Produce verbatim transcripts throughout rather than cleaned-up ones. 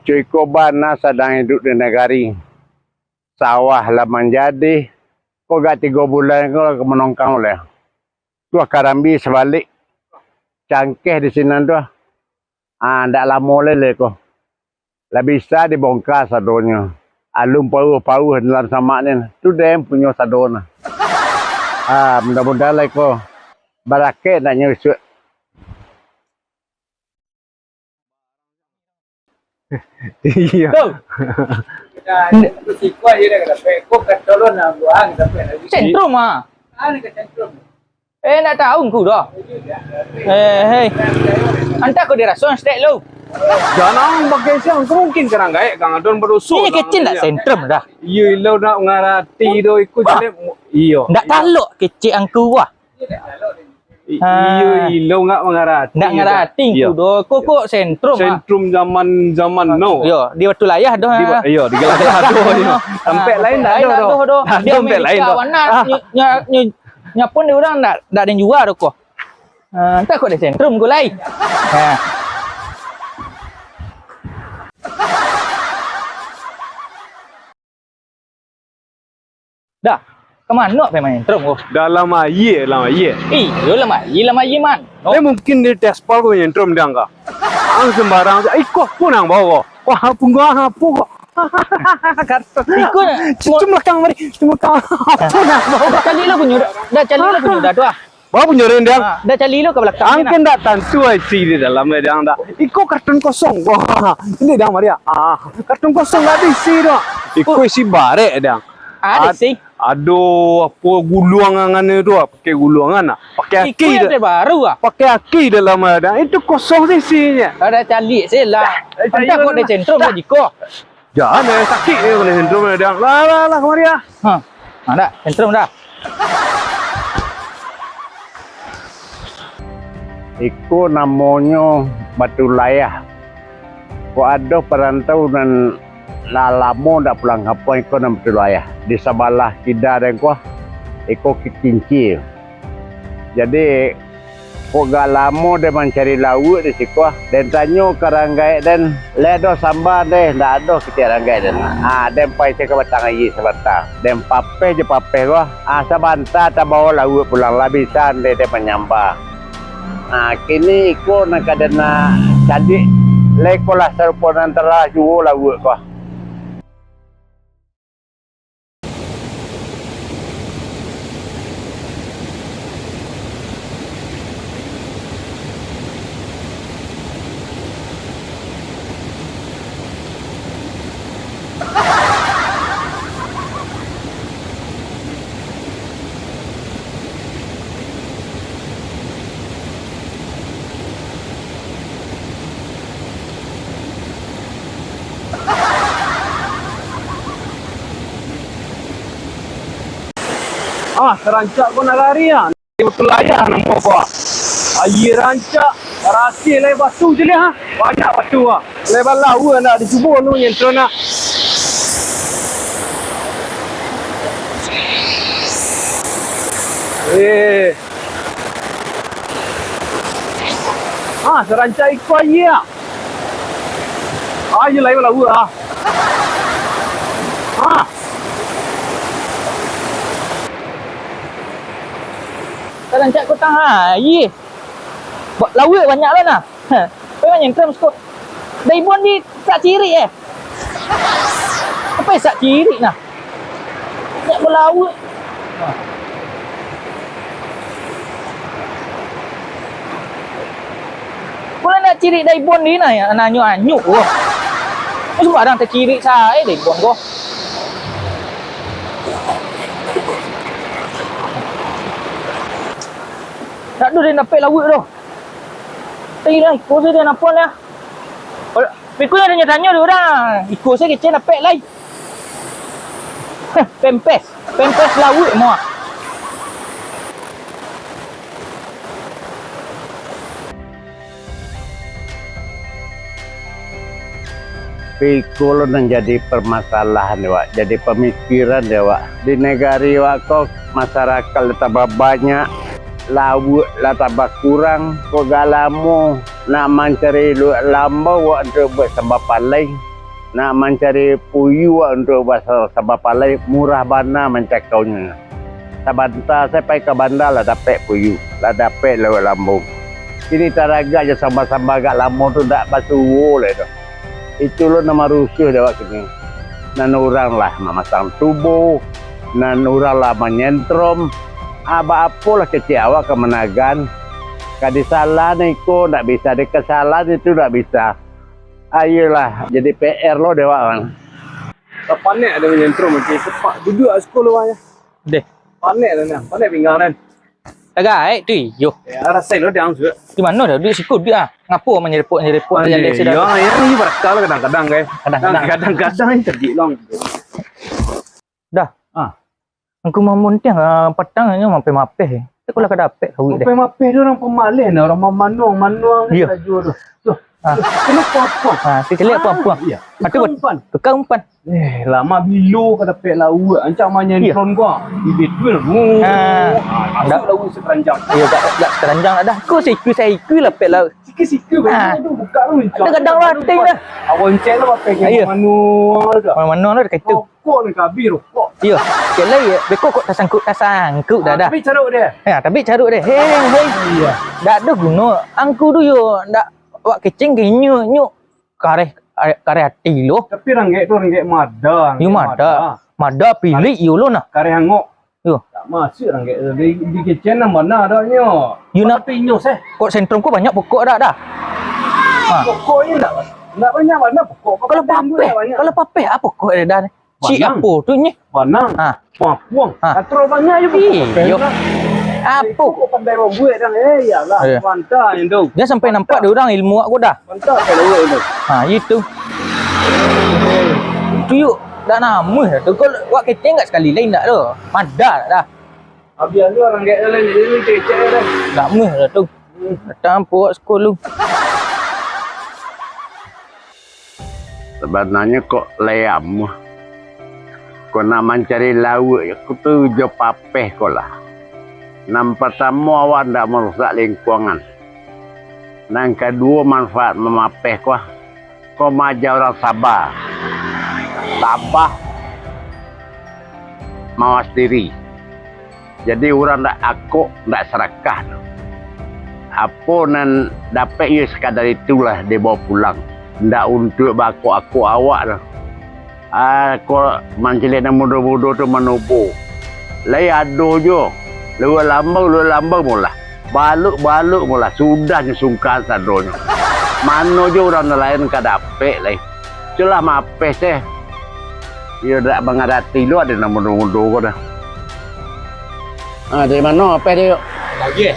Cubo iko bana sadang iduik di nagari. Sawah lah manjadi, ko agak tigo bulan ko lah ka manongkang lai. Tuah karambia sabalik, cangkeh di sinan tu. Ah, ndak lamo lai, lai ko. Lah bisa dibongka sadonyo. Alun pauah-pauah dalam samak ni. Tu den punyo sadonyo. Ah, mudah-mudahan lai ko barakaik nak nyusuak. Iyo. Tu. Sentrum ah. Eh, ndak tahu ngku doh. Eh, hei. Antah ko diraso stek lu. Jangan pakai siang, mungkin karang gaek kang adon badoso. Ini kecil ndak sentrum dah. Iyo, ilo nak mangarati doh, ikut jelek. Iyo. Ndak talok kecil angku wah. I-, Ha. Iyo, ilo nggak mangarati. Ndak ngarati, iyo. Kudo. Kok, kok sentrum, ah? Sentrum zaman, zaman no. Yo, di Batu Layah doh, Di ba-, ah. Iyo, di Batu Layah doh, iyo. Ah, tampek lain ndak ado doh. Tampek lain ndak ado doh. Di Amerika, wana, nyo, nyo, nyo, nyo pun di urang ndak, ndak ado jual doh, kok. Ah, entah kok di sentrum ko lai. Ah. Dah, ka mano pai manyentrum ko? Dalam aia, dalam aia. Iyo, dalam aia, dalam aia mano? Eh, mungkin di aspal ko manyentrum dang ka. Ang sembarang, iko pun ang bawa. Wah, pungguang apo ko? Iko, cucum lakang mari, cucum lakang. Apo nang bawa? Dah caliak lah punyo, dah, dah caliak lah punyo, dah tu ah. Bawa punyo rindiang. Ha, dah caliak lo ka balakang ni, Angke nah. Ndak tantu isi di dalam le, dang, dak. Iko karton kosong. Wah, ini dang, Maria. Ah, karton kosong ndak isi doh. Iko isi barek, dang. Ado isi. Ado apo guluang angan tu, pakai guluangan ah. Pakai aki. Iko yang terbaru ah. Pakai aki dalam le, dang. Itu kosong sih isinyo. Dah caliak se lah. Dah, dah caliak lah. Antah kok di sentrum lah jiko. Jan, eh, sakik ni, kena sentrum ni, dang. Lah, lah, lah, kamari, ah. Ha. Ha, dah, sentrum dah. Iko namonyo Batu Layah. Kok ado parantau nan lah lamo ndak pulang kampuang, iko nan Batu Layah. Di sabalah kida den ko, iko Kikincie. Jadi, kok agak lamo den mancari lauak di siko, den tanyo ka urang gaek den, "Lai ado samba deh?" "Ndak ado," kecek urang gaek den. Ah, den pai se ka batang aia sabanta. Den papeh jo papeh ko, ah, sabanta tabawo lauak pulang, lah bisa den, den manyamba. Ah, kini iko nan ka den caliak, lai ko lah sarupo nan talah juo lauak ko. Ah, tarancak ko nagari, ah. Batu Layah namo ko, ah. Aia rancak, barasiah lai batu je leh, ah. Banyak batu, ah. Lai balauak nak dicubo nu nyentron, ah. Eh. Ah, tarancak iko aia, ah. Aia lai balauak, ah. Ah. Tarancak ko tangah aia. Ba-, lauak banyak lah nah. Ha. Pai manyentrum siko. Daibon di sak cirik, eh. Apo sak cirik nah? Nak balauak. Pulang nak cirik daibon di nah, ya, nanyo anyuk ko. Sumbarang tacirik sae daibon ko. Tak ado den dapek lauak doh. Tadi lah, iko se den dapek lah. Pikun ado tanyo di urang. Iko se kecek dapek lai. Heh, pempes. Pempes lauak muah. Tapi iko lo nan jadi parmasalahan dek awak, jadi pamikiran dek awak. Di nagari awak ko, masarakaik lah tambah banyak, lauak lah tambah kurang, kok agak lamo nak mancari lauak lambau awak untuak buek samba palai. Nak mancari puyuh untuak basa-, sabapalai, murah bana mancakaunyo. Sabanta sajo pai ka banda lah dapek puyuh, lah dapek lauak lambung. Kini taragak jo samba-samba agak lamo tu ndak basuo lai doh. Itu lo nan marusuah dek awak kini. Nan urang lah mamasang tubo, nan urang lah manyentrom. Ah, baapolah kecek awak ka managan? Ka disalahan iko ndak bisa, dikasalahan itu ndak bisa. Ayolah, jadi P R lo dek awak kan. Lah panek ado manyentrom, oke. Sepak duduak siko lo, ya. Deh. Panek lah, nah. Panek pinggang, kan. Tagak tu, iyo. Ya, rasai lo, dang, sudah. Di mano dah? Duduak siko, duduak ah. Ngapo manyerepok-nyerepok jalan dek sudah? Ya, ya, ni barakal kadang-kadang, kan. Kadang-kadang. Kadang-kadang ni terdik, long. Dah. Ah. Angku mamuntiang, ah, patang nyo mapeh-mapeh. Tapi kalau ka dapek kawik deh. Mapeh-mapeh tu urang pamaleh nah, urang mamanuang-manuang ni. Iyo. Sajo tu. Tuh. Ah. Kena puang-puang. Ah, tu caliak puang-puang. Iya. Ah, tu tukang umpan. Tukang umpan. Eh, lamo bilo ka dapek lauak, ancak manyentron ko. Bibit tu. Ah. Ah, masuk lauak sakaranjang. Iyo, dak, dak sakaranjang dah. Ko saiku-saiku lah dapek lauak. Saiku-saiku. Ah. Banyak tu, buka tu. Kadang-kadang lah, ting dah. Awak encek lah, mapeh. Iyo. Manuang tu. Manuang tu dekat tu. Rokok ni ka abih, rokok. Iyo, cek lai, beko kok tasangkuk-tasangkuk dah, dah. Tapi caruk deh. Ya, tapi caruk deh. Hei, hei. Iyo. Dak ado guno. Angku tu yo, dak, awak kecek ka inyo, inyo kareh, kareh ati lo. Tapi ranggek tu ranggek mada, yo ranggek mada. Mada pilik yo lo nah. Kareh angok. Yo. Tak masuk ranggek tu. Di, di kecek nan bana adonyo. Yo nak. Tapi inyo seh. Kok sentrum ko banyak pokok dak, dah? Ha. Pokok ni ndak, ndak banyak bana pokok. Kalau papeh, kalau papeh apo pokok dah? Cik apo tu nyi? Banang. Ha. Puang-puang. Ha. Katro banyak je. Iyo. Apo? Kok pandai mambuek dang. Eh, iyolah. Mantap yang tu. Jan sampai nampak dek urang ilmu awak ko dah. Mantap kalau awak tu. Ha, itu. Tu yuk, dak namuah dah tu. Kau awak kecek enggak sakali lain dak tu? Mada dah. Abih anu ranggek dah lain, jadi ni kecek dah. Dak namuah dah tu. Datang puak sekolah. Sabananyo kok lai amuah. Kok nak mancari lauak, ko tu jo papeh ko lah. Nan patamo, awak ndak marusak lingkuangan. Nan kaduo, manfaat mamapeh ko, ko maaja urang saba. Tabah, mawas diri. Jadi, urang ndak akok, ndak sarakah doh. Apo nan dapek, iyo sakadar itulah dibawa pulang. Ndak untuak baakok-akok awak doh. Ah, ko mancaliak nan mudo-mudo tu manubo. Lai ado juo. Luak lambang, luak lambang molah. Baluk-baluk molah. Sudah nyo sungkan sadonyo. Mano juo urang nan lain ka dapek lai. Culah mapeh seh. Iyo dak mangarati lo ado nan mudo-mudo ko dah. Ah, dari mano mapeh tu? Tagih.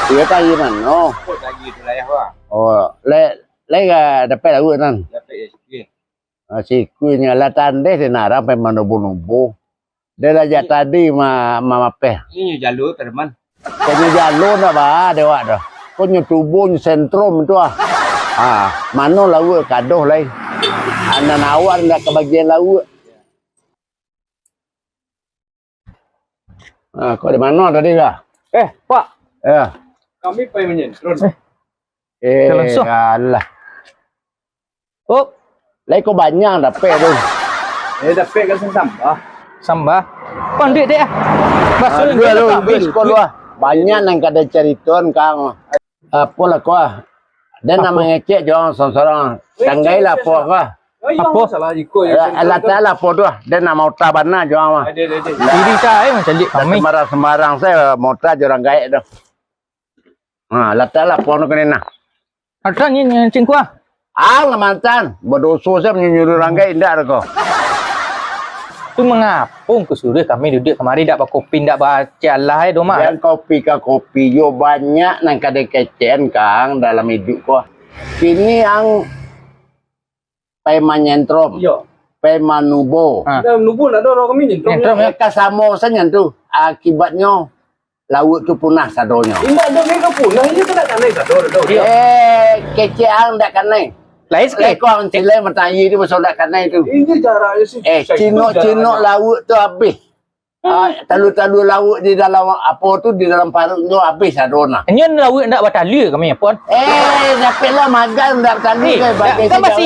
Iyo, tagih mano? Kok tagih tu lah ya, Wak? Oh, lai, lai ka dapek lauak nan? Dapek ya, sikit. Ah, sikit nyo lah tandeh di narang pai manubo-nubo. Dia lah jak tadi ma-, mamapeh. Inyo jalo, Firman. Konyo jalo ndak ba, dewak doh. Konyo tubo, nyo sentrum tu ah. Ah, mano lauak kadoh lai. Anan awak ndak kabagian lauak. Ah, kok di mano tadi kah? Eh, Pak. Ya. Kami pai manyentron. Eh. Eh, alah. Oh, lai ko banyak dapek tu. Eh, dapek ka sambah. Sambah. Panduik dek ah. Baso. Aduh, lu, habis ko lu ah. Banyak nan kada caritoan kang. Apolah ko ah. Den nak mangecek jo sorang-sorang. Tanggai lah apo ko ah. Apo? Alah tak lah apo tu ah. Den nak mauta bana jo ah. Diri sae mancaliak kami. Sembarang-sembarang sae mauta jo urang gaek tu. Ha, lah tak lah apo nu kene nah. Asa ni, ni cingkuah. Ah, lah mantan. Badoso sae manyuruah urang gaek indak dah ko. Tu mangapo ngku suruah kami duduak kamari dak bakopi, dak baceh alah ai doh mah. Jan kopi ka kopi jo, banyak nan ka dikecekan kang dalam iduik ko. Kini ang pai manyentrom. Iyo. Pai manubo. Ha. Dah nubo nak ado kami nyentrom. Nyentrom, ya. Eh, ka samo sajo tu. Akibatnyo lauak tu punah sadonyo. Indak ado mega punah, inyo tu nak kanai sado, dah. Iyo. Eh, kecek ang ndak kanai. Lai sikit. Lai ko ang cilai mata aia tu maso ndak kanai tu. Inyo jaraknyo si. Eh, cinok-cinok lauak tu abih. Ah, talua-talua lauak di dalam, apo tu, di dalam paruiknyo abih ado nah. Inyo lauak ndak batalua kami, apo? Eh, dapeklah magang ndak batalua. Eh, ndak, bagai kan basi.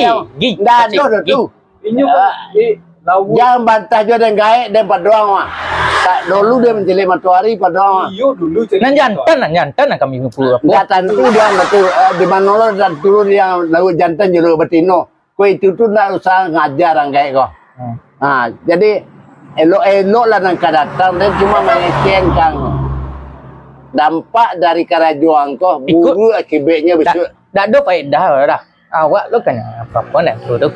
Ndak ado doh tu. Inyo kan, ah, eh, lauak. Jan bantah jo den gaek, den padoang mah. Tak dulu den mancaliak matoari, padoang mah. Iyo, dulu caliak matoari. Nan jantan, nan jantan lah kami kumpul, apo? Ndak tantu diang tu, eh, di mano lo tantu diang lauak jantan jo lauak batino. Ko itu tu ndak usah ngaja urang gaek ko. Hmm. Ha, jadi, elok-eloklah nan ka datang, den cuma mangecek ang. Dampak dari karajo ang ko, buruak akibeknyo bisuak. Dak, dak ado faedah lah. Awak tu kan apo-apo nak tu, tu.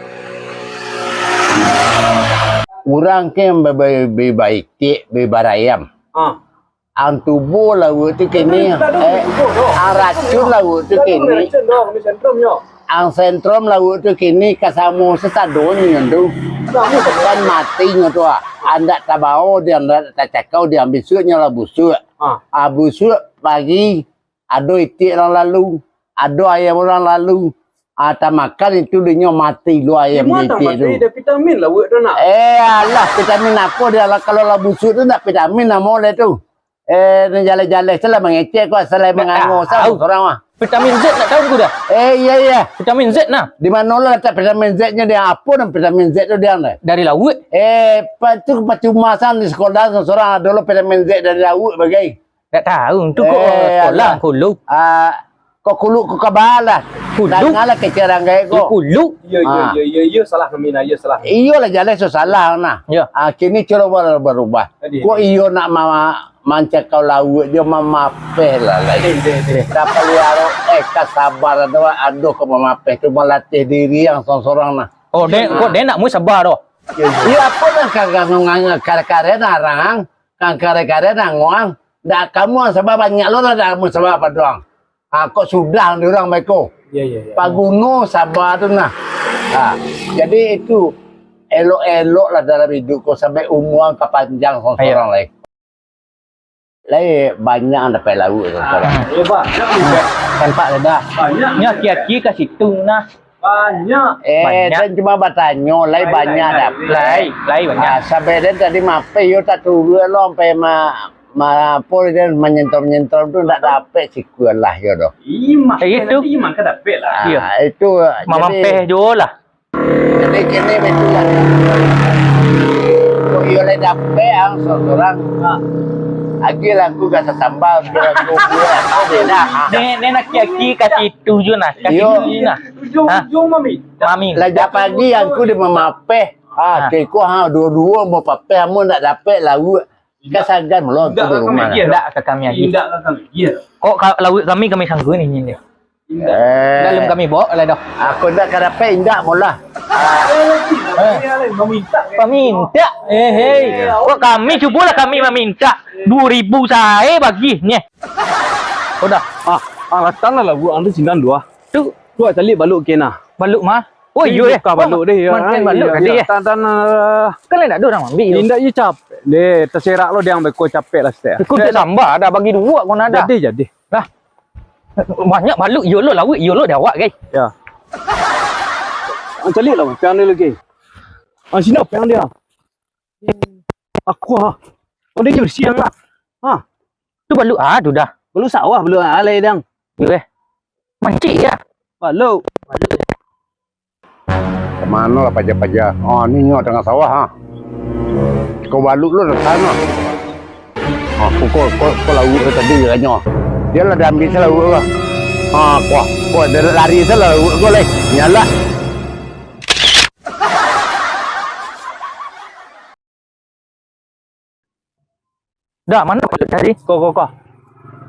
Urang kan be-, be-, be-, baitik, be-, barayam. Ah. Ang tubo lauak tu kini, eh, ang racun lauak tu kini. Ang sentrum lauak tu kini ka samo sasadonyo tu. Kan mati nyo tu, ah. Andak tabao, di andak tacakau, di ambisuaknyo lah busuak. Ah. Ah, busuak pagi, ado itiak urang lalu, ado ayam urang lalu. Ah, tamakan itu dinyo mati lo ayam itiak tu. Ado vitamin lauak tu nak. Eh, alah, vitamin apo dia lah, kalau lah busuak tu ndak vitamin namo dia tu. Eh, ni jaleh-jaleh salah mangecek ko, salah mangango salah surang mah. Vitamin Z nak tahu ku dah. Eh, iya, iya. Vitamin Z nah. Di mano lah letak vitamin Z-nyo dia? Apo nama vitamin Z tu dia dah? Dari lauak. Eh, pa-, tu pacuma san di sekolah surang ado lo vitamin Z dari lauak bagai. Ndak tahu, tu ko sekolah kulu. Ah, ko kulu ko kabal lah. Kulu. Dangalah kecek urang gaek ko. Kulu. Iyo, iyo, iyo, iyo, iyo, salah kami nah, iyo, salah. Iyolah, jaleh so salah nah. Iyo. Ah, kini cubo barubah. Ko iyo nak ma-, mancakau lauak jo mamapeh lah lai. Dah paliaro, eh, ka sabar ado, ado ko mamapeh tu malatih diri ang sorang-sorang nah. Oh, dek, kok dek nak mui sabar doh? Iyo, apo lah ka-, ka-, ka-, kare-kare nah urang. Kan kare-kare nah ngoang, dak kamu ang sabar banyak lo lah, dak kamu sabar padoang. Ha, kok sudah di urang baiko. Iyo, iyo, iyo. Paguno sabar tu nah. Ha, jadi itu, elok-elok lah dalam iduik ko sampai umua ka panjang sorang-sorang lai. Lai banyak ang dapek lauak sorang-sorang. Iyo, Pak. Nampak dah. Banyak. Nyo aki-aki ka situ nah. Banyak. Eh, banyak. Den cuma batanyo, lai banyak dapek. Lai, lai banyak. Ah, sampai den tadi mapeh, iyo tak turun lo, sampai ma-, ma-, apo den manyentrom-nyentrom tu ndak dapek sikua lah, iyo doh. Ih, mah, eh, itu. Nanti mah ka dapek lah. Ah, iyo. Itu, jadi mamapeh juo lah. Jadi kini betul lah. Kok iyo lai dapek, ang sorang-sorang. Ah. Agiah lah aku gak sasambal, sudah aku buat, aku beda. Ah. Nek, nek nak aki-aki ka situ juo nah, ka situ juo nah. Ujung-ujung mami. Mami. Lah jak pagi aku di mamapeh. Ah, keko ha, duo-duo mamapeh, amun ndak dapek lauak. Ka sagan lo aku di rumah. Indak ka kami agiah. Indak ka kami agiah. Kok ka-, lauak kami, kami sanggup ni, ni. Indak. Eh. Dalam kami bawa lah dah. Aku ndak ka dapek indak molah. Eh. Mamintak. Mamintak. Eh, hei. Kok kami, cubolah kami mamintak. Duo ribu sae bagi, nyeh. Udah. Ah, ah, latang lah lauak ang tu sinan duo. Tu. Tu caliak baluik kena. Baluik mah. Oh, iyo, eh. Bukan baluik deh, ya. Mantan baluik tadi, eh. Tan, tan, eh. Kan lain ado urang ambil, yo. Indak, iyo capek deh. Taserak lo diang beko capek lah, stek. Kau tak sambah, dah bagi duo, kau nak dah. Jadi, jadi. Lah. Banyak baluik, iyo lo lauak, iyo lo di awak, guys. Ya. Ah, caliak lah, piang dia lagi. Ah, sini piang dia. Aku, ha. Oh, dia jurus siang lah. Ha. Tu baluik, ah, tu dah. Baluik sawah, baluik alai dang. Iyo, eh. Mancik, ya? Baluik. Ka mano lah paja-paja? Oh, ni nyo tangah sawah, ha. Kau baluik lo datang, ha. Ha, kau, kau, kau, kau lauak tu tadi, katanya. Dia lah diambil se lauak tu. Ha, kau, kau, dia lari se lauak kau, leh. Nyalah. Dah, mano baluik tadi? Ko, ko, ko.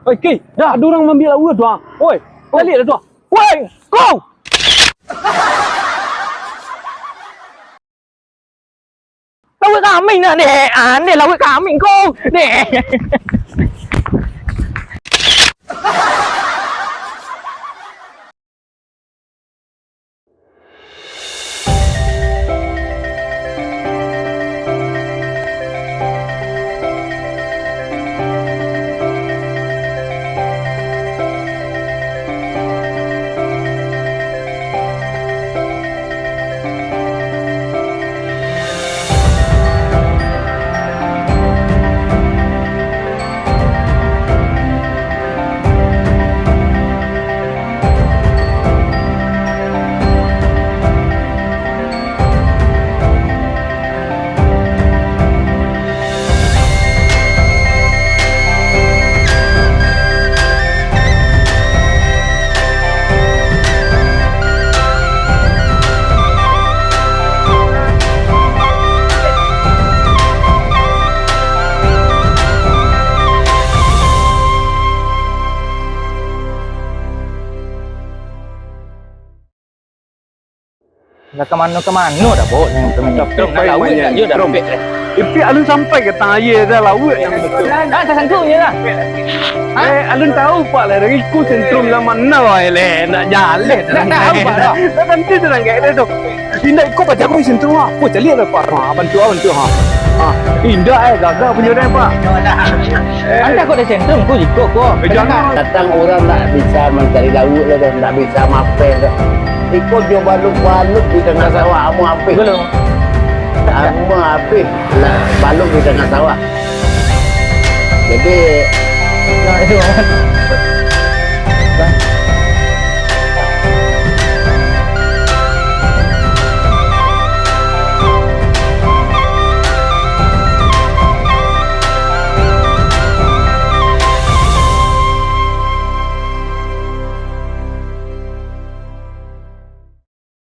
Oi, Ki, dah. Ado urang maambiak lauak tu, ah. Oi, caliak lah tu, ah. Woi, ko! Lauak kami nah, dek. Aneh, lauak kami, ko. Dek. Dah ka mano ka mano dah, Bok, nan ka manyentrum. Nak lauik dah, yo dah, Bok. Ipi alun sampai ka tangah aia dah, lauik nan batua. Ah, tasangkut je lah. Eh, alun tahu pak lah, dari ku sentrum zaman now ai leh, nak jaleh. Nak tahu, Pak, dah. Dah nanti tu nang kayak tu. Indak iko bajago sentrum ah. Ko caliak lah pak. Ha, bantu ah, bantu ha. Ah, indak eh, gagal punyo deh pak. Antah kok dah sentrum, ko iko ko. Eh, jangan. Datang urang ndak bisa mancari lauik lah doh, ndak bisa mapeh doh. Iko jo baluik-baluik di tangah sawah, amuah abih. Belum. Amuah abih lah baluik di tangah sawah. Jadi, Nah, itu.